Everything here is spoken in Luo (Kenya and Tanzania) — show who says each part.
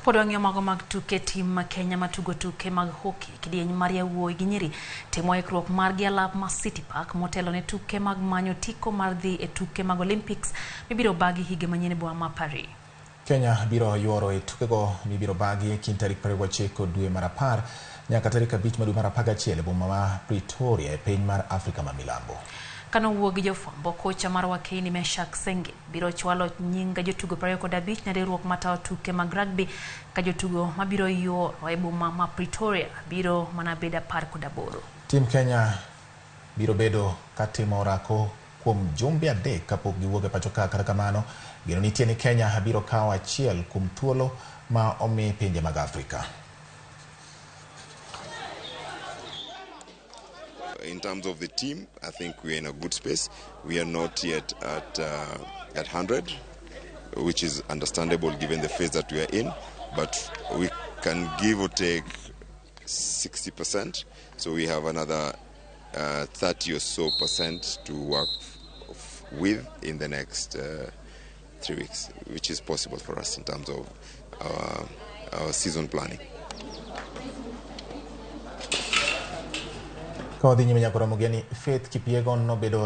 Speaker 1: Kapod wang'iyo mago mag tuke, tim ma Kenya matugo tuke mag hockey kidieny mar yawuoyi gi nyiri timo ikruok margi alap ma City Park motelo ne tuke mag manyo tiko mar dhi e tuke mag Olympics mibiro bagi higa manyien e boma ma Paris.
Speaker 2: Kenya biro yuoro e tukego mibiro bagi e kind tarik 29 dwe mar 10 nyaka tarik 5 mar dwe mar 11 e boma ma Pretoria e piny mar Afrika ma Milambo.
Speaker 1: Kanowuo gi jofwambo, kocha mar Wakeini Meshack Senge biro chwalo nying jotugo 25 ne riwruok matayo tuke mag rugby ka jotugo mabiro yuoro e boma ma Pretoria biro mana bedo 18.
Speaker 2: Tim Kenya biro bedo katimo orako kuom jumbe 3 kapok giwuok e pacho ka. Kata kamano, geno nitie ni Kenya biro kawo achiel kuom thuolo ma omi pinje mag Afrika.
Speaker 3: In terms of the team, I think we're in a good space. We are not yet at 100, which is understandable given the phase that we are in, but we can give or take 60%. So we have another 30 or so percent to work with in the next 3 weeks, which is possible for us in terms of our season planning.
Speaker 2: Ka wadhi nyime nyaka romo geni Faith Kipyegon nobedo